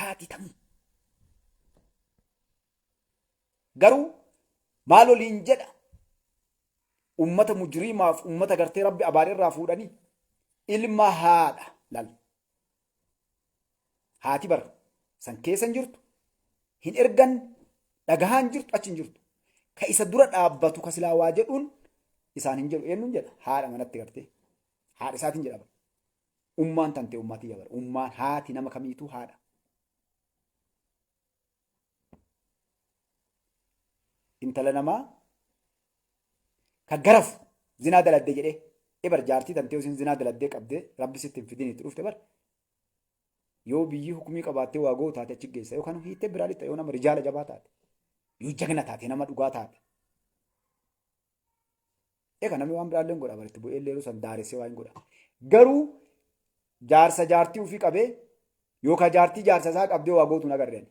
Haati tamuu. Garuu maal oliin jedha ummata mujriimaaf ummata gartee rabbi abaare irraa fuudhanii ilma haadha lal haati bara san keessa hin jirtu hin ergan dhagahaan jirtu achi hin jirtu ka isa dura dhaabbatu ka silaa waa jedhuun isaan hin jedhu eenyuun jedha haadha manatti gartee haadha isaatiin jedha bara ummaan tante ummaa tiyya bara ummaan haati nama kamiituu haadha Intala namaa ka garafu zinaa daladde jedhee ebar jaartii tantee isin zinaa daladdee qabdee rabbi sitti hin fidin itti dhufte bar yoo biyyi hukumii qabaattee waa goo taate achi geessa yookaan hiittee biraa lixxa yoo nama rijaala jabaa taate yoo jagna taate nama dhugaa taate. Egaa namni waan biraallee hin godha baritti bu'ee illee yeroo san daaressee waa hin godha. Garuu jaarsa jaartii ofii qabee yookaan jaartii jaarsa isaa qabdee waa gootu hin agarre ani.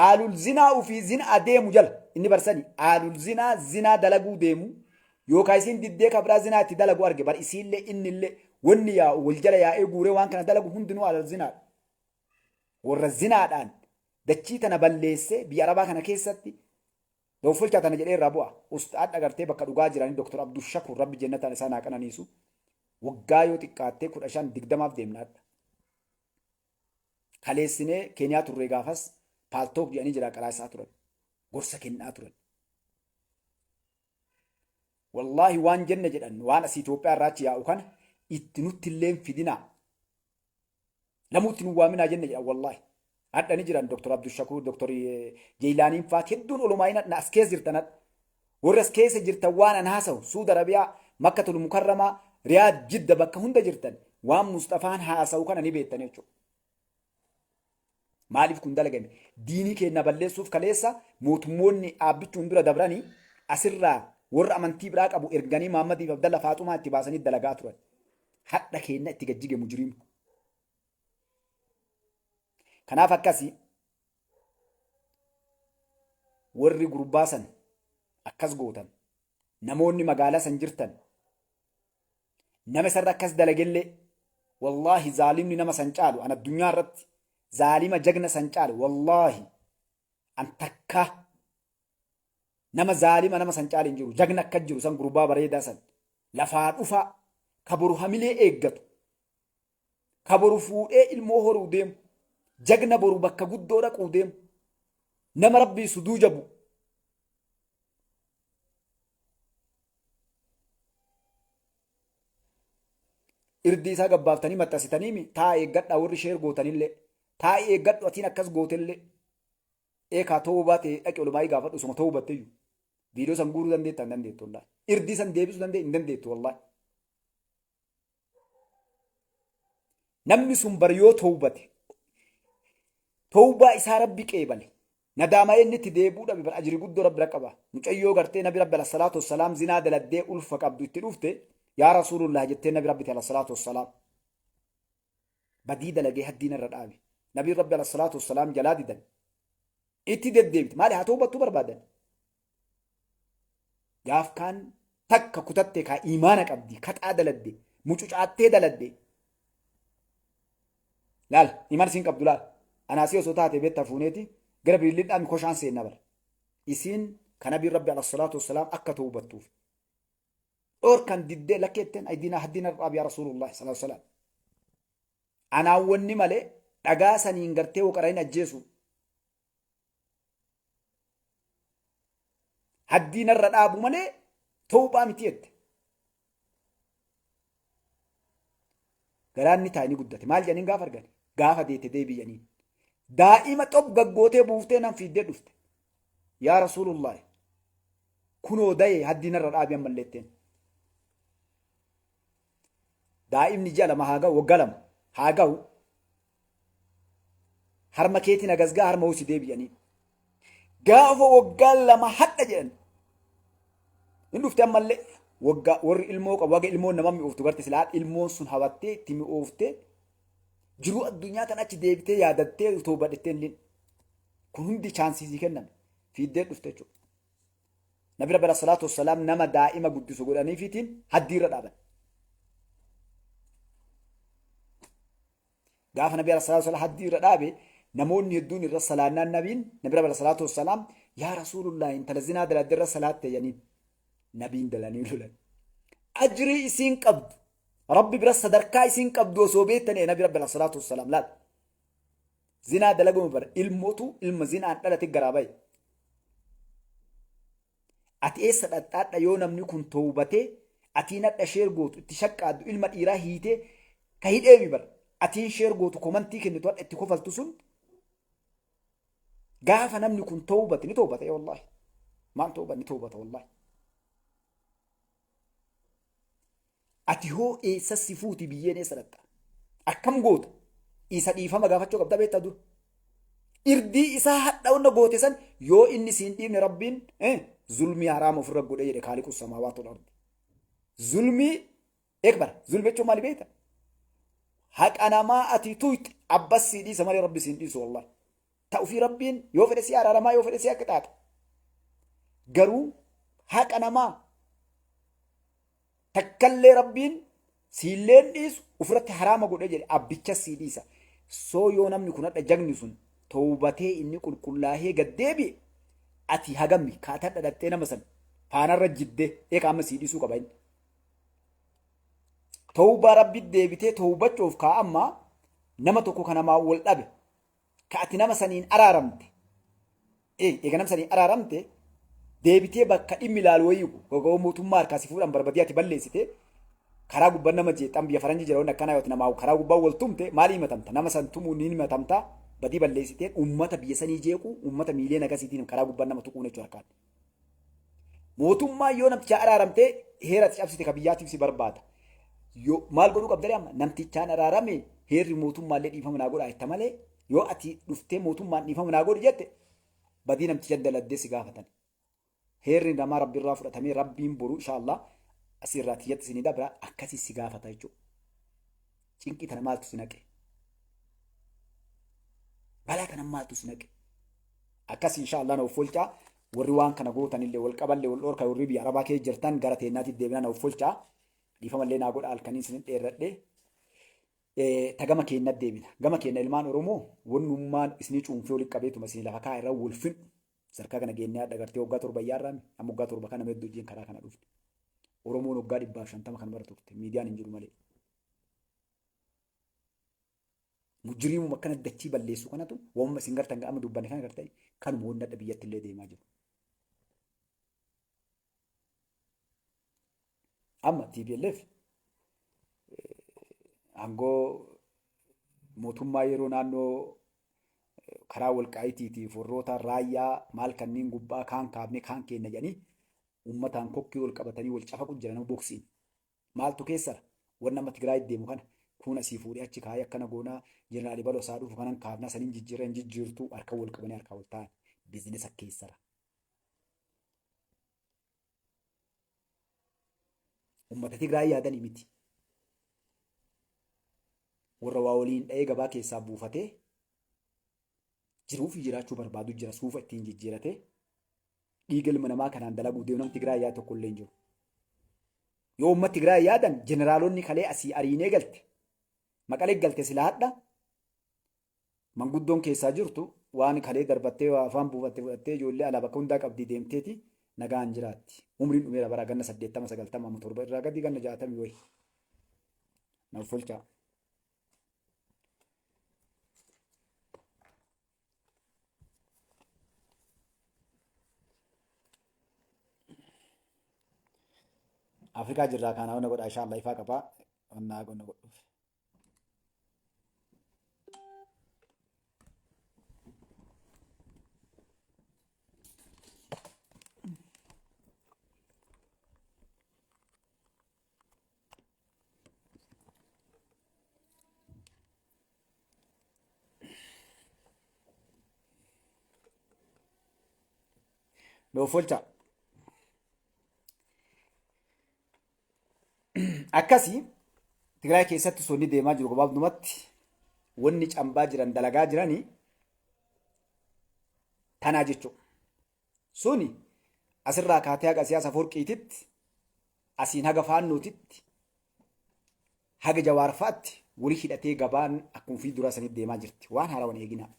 Aalul zinaa ofii zinaa deemu jala inni barsani aalul zinaa zinaa dalaguu deemu yookaan isiin diddee kabraa zinaa itti dalagu arge bar isiillee innillee wanni yaa'u wal jala yaa'ee guuree waan kana dalagu hundinuu aalul zinaadha. Warra zinaadhaan dachii tana balleessee biyya arabaa kana keessatti Dooffolchaa tana jedhee irraa bu'a. Ust hadha gartee bakka dhugaa jiranii Dr. Abdul Shakur rabbi jennataan isaan haa qananiisu. Waggaa yoo xiqqaattee 15 20f deemna hadha. Kaleessinee Keeniyaa turree gaafas paaltook jedhanii jiraa qaraasaa turan. Gorsa kennaa turan. Wallaahi waan jenne jedhan waan asii Itoophiyaa irraa achi yaa'u kana itti nutti illee hin fidinaa. Namuutti nu waaminaa jenne jedhan wallaahi. Hadha ni jiran Dr. Abdushakuur, Dr. Jeeyilaaniin faati hedduun olumaayina na as keessa jirtan hadha. Warri as keessa jirtan waan an haasawu Suudi Arabiyaa, Makkatul Mukarramaa, Riyaad, Jidda bakka hunda jirtan waan Musxafaan haasawu kana ni beektan jechuudha. Maaliif kun dalagame? Diinii keenya balleessuuf kaleessa mootummoonni dhaabbichuun dura dabranii asirraa warra amantii biraa qabu erganii Mahammadiif Abdalla Faaxumaa itti baasanii dalagaa turan. Hadha keenya itti gajjige mujriimni. Kanaaf akkasi warri gurbaa san akkas gootan namoonni magaalaa san jirtan nama isarra akkas dalagellee wallaahi zaalimni nama san caalu an addunyaa irratti zaalima jagna san caalu wallaahi an takkaa nama zaalima nama san caalu hin jiru jagna akka jiru san gurbaa bareedaa san lafaa dhufaa ka boru hamilee eeggatu ka boru fuudhee ilmoo horuu deemu jagna boru bakka guddoo dhaquu deemu nama rabbii suduu jabu Irdii isaa gabbaaftanii maxxansitaniimi taa eeggadhaa warri sheer gootanillee taa'ii eeggadhu atiin akkas gootellee eekaa toobaa ta'e dhaqi olumaayii gaafadhu osuma toobatteyyuu viidiyoo san guuruu dandeetta hin dandeettu wallaahi irdii san deebisuu dandeetta hin dandeettu wallaahi Namni sun bar yoo towbate towbaa isaa rabbi qeebale nadaama inni itti deebi'uu dhabe bar ajri guddoo rabbi bira qaba. Mucayyoo gartee nabi rabbi alayhi salaatu wassalaam zinaa daladdee ulfa qabdu itti dhufte yaa rasuulullah jettee nabi rabbi alayhi salaatu wassalaam badii dalagee haddiin irra dhaabe. Nabi rabbi alayhi salaatu wassalaam jalaa didan itti deddeebite maali haa towbattuu barbaadan. Gaaf kaan takka kutatte kaa imaana qabdi kaxaa daladde mucucaattee daladde laal imaan isiin qabdu laal anaasii osoo taate beektaa fuuneeti gara birilliidhaan koshaan seenna bara isiin ka nabiin rabbi alayhi salaatu wassalaam akka towbattuuf dhoorkan diddee lakkeetteen aydiinaa haddiina raab yaa rasuulullah sallallahu alaihi wasallam anaan wanni malee dhagaa saniin gartee woqarayin ajjeesu Haddii narra dhaabu malee tawbaa miti jette. Garaan ni taa'e ni guddate. Maal jedhaniin gaafa argani? Gaafa deete deebii jedhaniin. Daa'ima xob gaggootee buuftee nan fiiddee dhufte. Yaa Rasuulullahi kunoo dayee haddii narra dhaabi ammallee jetteen. Daa'imni ji'a 2 haa ga'u waggaa 2 haa ga'u harma keetiin hagas ga'a harma hoosi deebi'anii. Gaafa waggaa 2 hadha jedhan. Hin dhufte ammallee waggaa warri ilmoo qabu haga ilmoon nama mi'ooftu garte silaa ilmoon sun hawattee itti mi'ooftee jiruu addunyaa tan achi deebitee yaadattee toobadhettee illee kun hundi chaansii sii kenname fiiddee dhufte jechuudha. Nabi Rabbi alayhi salaatu wassalaam nama daa'ima guddisu godhaniifiitiin haddii irra dhaaban. Gaafa Nabi alayhi salaatu wassalaam haddii irra dhaabe Namoonni hedduun irra salaannaan nabiin nabi rabbi salaatu wassalaam, yaa rasuulullah, intala zinaa daladde irra salaatte jedhaniin. Nabiin dalanii lolan. Ajrii isiin qabdu rabbi bira sadarkaa isiin qabdu osoo beektanii nabi rabbi salaatu wassalaam laal. Zinaa dalaguma bara ilmootu ilma zinaan dhalate garaa bahe. Ati eessa dhadhaadha yoo namni kun towbatee atiin hadha share gootu itti shaqqaaddu ilma dhiiraa hiitee ka hidheemi bar atiin share gootu komantii kennitu hadha itti kofaltu sun gaafa namni kun towbate ni towbata ee wallahi maal towba ni towbata wallahi. Ati hoo eessa si fuuti biyyeen eessa dhatta? Akkam goota? Isa dhiifama gaafachuu qabda beektaa dur. Irdii isaa hadha onna goote san yoo inni siin dhiifne rabbiin zulmii haraama ofirra godhee jedhe kaaliqu samaawaatu wal ardi. Zulmii ekbar zulmii jechuun maali beekta? Haqa namaa ati tuyxe abbas sii dhiisa malee rabbi siin dhiisu wallahi. Ta ofii rabbiin yoo fedhe si araaramaa yoo fedhe si qixaaxa. Garuu haqa namaa takkallee rabbiin siilleen dhiisu ofirratti haraama godhee jedhe abbicha sii dhiisa. Soo yoo namni kun hadha jagni sun towbatee inni qulqullaahee gad deebi'e ati hagammi kaata dhadhattee nama san faanarra jiddee eeka amma sii dhiisuu qaba inni. Towbaa rabbi deebitee towbachuuf kaa amma nama tokko ka namaa wal dhabe ka ati nama saniin araaramte eega nama saniin araaramte deebitee bakka dhimmi ilaalu wayii gogoo mootummaa harkaa si fuudhan barbadii ati balleessite karaa gubbaan nama jeexan biyya faranjii jira wanni akkanaa yoo namaa karaa gubbaan wal tumte maal himatamta nama san tumuu ni himatamta badii balleessiteen uummata biyya sanii jeequ uummata miiliyoona akkasiitiin karaa gubbaan nama tuquun jechuudha harkaan. Mootummaan yoo namtichaa araaramtee heera ati cabsite ka biyyaatiif si barbaada. Yoo maal godhuu qabda amma namtichaan araarame heerri mootummaallee dhiifama naa godhaa jetta malee yoo ati dhuftee mootummaan dhiifama naa godhi jette badii namticha daladdee si gaafatan. Heerri namaa rabbiirraa fudhatamee rabbiin boru inshaallah asirraa tiyyatti isinii dabra akkasii si gaafata jechuudha. Cinqii tana maaltu si naqe? Balaa tana maaltu si naqe? Akkas inshaallah na offolchaa warri waan kana gootanillee wal qaballee wal dhorka warri biyya arabaa kee jirtan gara teennaatiif deebinaa na offolchaa. Dhiifamallee naa godha halkanii isin dheerradhe. Ta gama keennat deebina. Gama keenna ilmaan Oromoo wannummaan isinii cuunfee walitti qabeetuma isinii lafa kaa irra wal fin'u. Sadarkaa kana geennee hadha gartee waggaa 7 yaarraami amma waggaa 7 kana hedduu wajjin karaa kana dhufne. Oromoon waggaa 150 kan bara turte miidiyaan hin jiru malee. Mujiriimuma akkana dachii balleessu kanatu waanuma isin gartan amma dubbanne kana gartanii kanuma wanni hadha biyyatti illee deemaa jiru. Amma TPLF aangoo mootummaa yeroo naannoo karaa walqaayitiitiif warroota raayyaa maal kanneen gubbaa kaan kaafne kaan kenna jedhanii uummataan kokkee wal qabatanii wal cafaqu jira nama boksiin. Maaltu keessara? Wanni amma Tigraay deemu kana kuun asii fuudhee achi kaayee akkana goonaa jeneraal Ibaloo isaa dhufu kanan kaafnaa saniin jijjiirra hin jijjiirtuu harka wal qabanii harkaa wal ta'an biizinesa keessara. Uummata Tigraay yaadanii miti. Warra waa waliin dha'ee gabaa keessaa buufatee jiruu fi jiraachuu barbaadu jira suufa ittiin jijjiiratee dhiiga ilma namaa kanaan dalaguu deemu namni Tigraay yaadu tokko illee hin jiru. Yoo uummata Tigraay yaadan jeneraalonni kalee asii ariinee galte maqalee galte sila hadha manguddoon keessaa jirtu waan kalee darbattee waa afaan buufatte fudhattee ijoollee alaa bakka hundaa qabdii deemteeti nagaan jiraatti. Umriin dhumeera bara ganna 80 90 amma 7 irraa gadi ganna 60 wayi. Na folchaa. Afrikaa jirraa kaanaa onna godhaa inshallah ifaa qabaa onnaa gonna godhuuf. Nuuf oolchaa. Akkasii Tigraay keessatti sonni deemaa jiru gabaabdumatti wanni cambaa jiran dalagaa jiranii tanaa jechuudha. Suni asirraa kaatee haga siyaasa Aforqiititti asiin haga faannootitti haga jawaarfaatti wali hidhatee gabaan akkuma ofii duraa sanitti deemaa jirti. Waan haarawan eeginaa.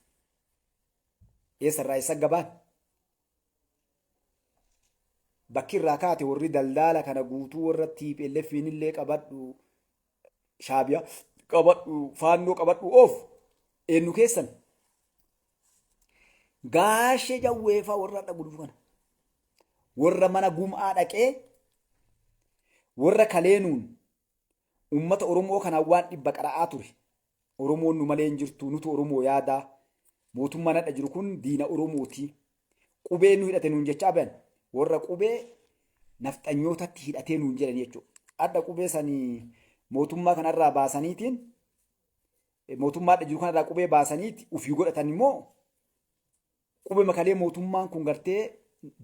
Eessarraa eessa gabaan? Bakki irraa kaate warri daldaala kana guutuu warra TPLF'n illee qabadhu, Shaabiyaa qabadhu, Faannoo qabadhu oof eenyu keessan? Gaashee jawweefaa warra hadha gulufu kana. Warra mana gum'aa dhaqee warra kaleenuun ummata Oromoo kanaan waan dhibba qara'aa ture. Oromoon nu malee hin jirtu, nutu Oromoo yaadaa. Mootummaan hadha jiru kun diina Oromooti. Qubee nu hidhate nuun jechaa bayan. Warra qubee nafxanyootatti hidhatee nuun jedhan jechuudha. Hadha qubee sanii mootummaa kanarraa baasaniitiin mootummaa hadha jiru kanarraa qubee baasaniiti ofii godhatan immoo qube makalee mootummaan kun gartee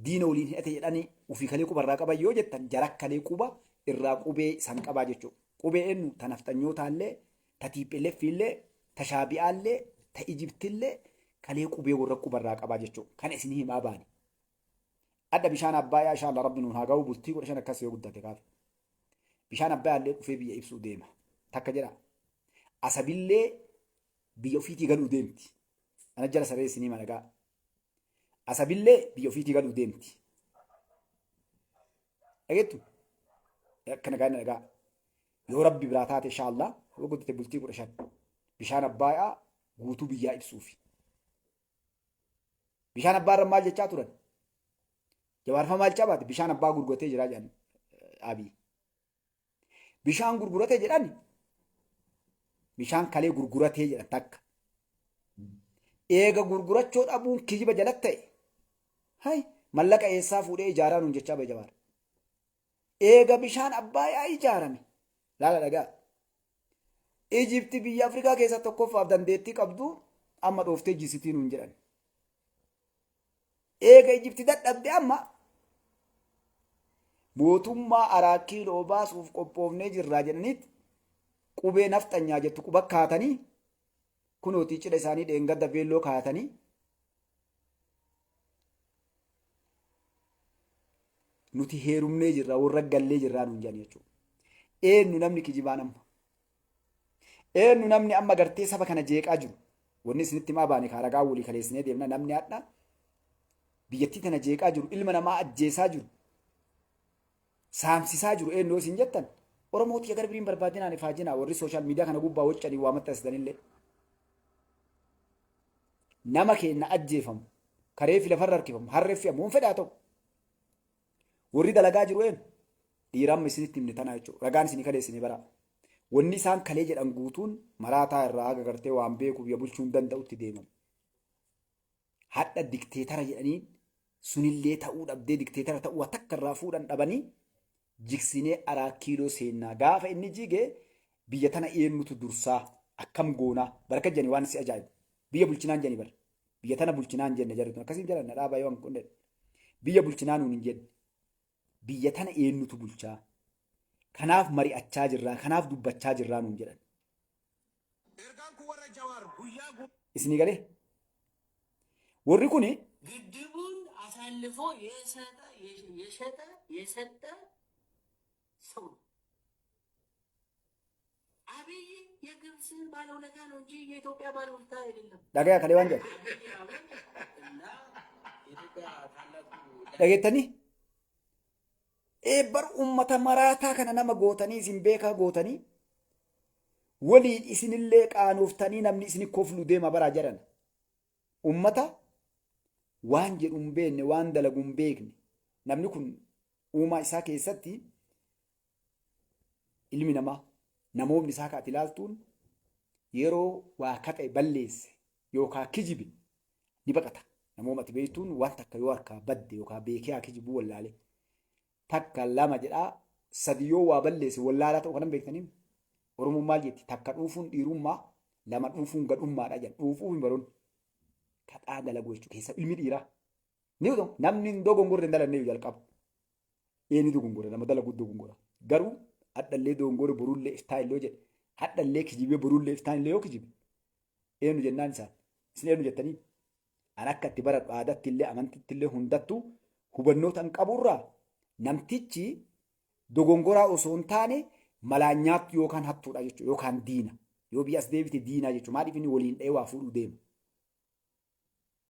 diina waliin hidhate jedhanii ofii kalee quba irraa qaban yoo jettan jara kalee quba irraa qubee san qabaa jechuudha. Qubee eenyu ta nafxanyootaallee, ta TPLF illee, ta Shaabi'aallee, ta Ijiptillee kalee qubee warra quba irraa qabaa jechuudha. Kana isin himaa baane. Adda bishaan Abbaayyaa inshallah rabbi nuun haa ga'u bultii 15 akkas yoo guddate kaafe. Bishaan Abbaayaallee dhufee biyya ibsuu deema. Takka jedha. Asabillee biyya ofiitii galuu deemti. Ana jala saree isinii malagaa. Asabillee biyya ofiitii galuu deemti. Dhageettu? Akkana gaanii dhagaa. Yoo rabbi biraa taate inshallah yoo guddate bultii 15 bishaan Abbaayaa guutuu biyyaa ibsuufi. Bishaan abbaa irra maal jechaa turan? Jawaarfaa maal cabaate? Bishaan abbaa gurguratee jira jedhan Abiy. Bishaan gurgurate jedhan bishaan kalee gurguratee jedhan takka. Eega gurgurachoo dhabuun kijiba jalatti ta'e. Hay mallaqa eessaa fuudhee ijaaraa nuun jechaa bahe Jawaar. Eega bishaan Abbaayaa ijaarame. Laala dhagaa. Ijipti biyya Afrikaa keessaa tokkoffaaf dandeettii qabdu amma dhooftee jisitii nuun jedhan. Eega Ijipti dadhabde amma mootummaa Araa Kiiloo baasuuf qophoofnee jirraa jedhaniit qubee nafxanyaa jettu quba kaatanii kunootii cidha isaanii dheengadda veelloo kaatanii nuti heerumnee jirra warra gallee jirraa nuun jedhan jechuudha. Eenyu namni kijibaan amma? Eenyu namni amma gartee saba kana jeeqaa jiru? Wanni isinitti himaa baane kaa ragaa walii kaleessinee deemna namni hadha biyyattii tana jeeqaa jiru ilma namaa ajjeesaa jiru saamsisaa jiru eenyu yoo isin jettan Oromootii gara biriin barbaadinaan ifaajinaa warri sooshaal miidiyaa kana gubbaa waccanii waa maxxansitanillee. Nama keenna ajjeefamu karee fi lafarra harkifamu harree fe'amu hin fedhaa ta'u. Warri dalagaa jiru eenyu? Dhiira amma isinitti himne tanaa jechuudha. Ragaan isinii kaleessinee baraa. Wanni isaan kalee jedhan guutuun maraataa irraa haga gartee waan beeku biyya bulchuu hin danda'utti deemame. Hadha dikteetara jedhanii sunillee ta'uu dhabdee dikteetara ta'uu takka irraa fuudhan dhabanii jigsinee Araa Kiiloo seennaa. Gaafa inni jige biyya tana eenyutu dursaa akkam goonaa baraka jedhanii waan si ajaa'ibu. Biyya bulchinaan jedhanii bara. Biyya tana bulchinaan jenne jarri tun akkasiin jedhan na dhaabaa yoo an kun biyya bulchinaa nuun hin jenne. Biyya tana eenyutu bulchaa? Kanaaf mari'achaa jirraa, kanaaf dubbachaa jirraa nuun jedhan. Ergaan kun warra Jawaar guyyaa Isinii galee? Warri kuni ግድቡን አሳልፎ የሰጠ የሸጠ የሰጠ ሰው ነው። አብይ የግብፅ ባለውለታ ነው እንጂ የኢትዮጵያ ባለውለታ አይደለም። dhagaya kalee waan jedhu. አብይ አህመድ እና የኢትዮጵያ ታላቁ Dhageettanii? Ee bar ummata maraataa kana nama gootanii isin beekaa gootanii waliin isinillee qaanooftanii namni isin koflu deema baraa jedhan. Ummata waan jedhu hin beekne waan dalagu hin beekne namni kun uumaa isaa keessatti ilmi namaa namoomni isaa kaati ilaaltuun yeroo waa kaxa'e balleesse yookaa kijibe ni baqata. Namooma ati beektuun waan takka yoo harkaa badde yookaa beekee haa kijibuu wallaale. Takka lama jedhaa sadi yoo waa balleesse wallaalaa ta'uu kanan beektaniin Oromoon maal jetti takka dhuufuun dhiirummaa lama dhuufuun gadhummaadha jedhan dhuufuuf hin baroon kaxaa dalaguu jechuudha keessa ilmi dhiiraa. Ni utuma namni hin dogongorre hin dalannee jalqaba. Eenyu dogongora nama dalaguu dogongora. Garuu hadhallee dogongore borullee iftaan illee jedhe hadhallee kijibee borullee iftaan illee yoo kijibe eenyu jennaan isaan isin eenyu jettanii an akka itti baradhu aadaatti illee amantitti illee hundattuu hubannoota hin qaburraa namtichi dogongoraa osoo hin taane malaan nyaattu yookaan hattuudha jechuudha yookaan diina yoo biyya as deebite diinaa jechuudha maaliif inni waliin dha'ee waa fuudhuu deema.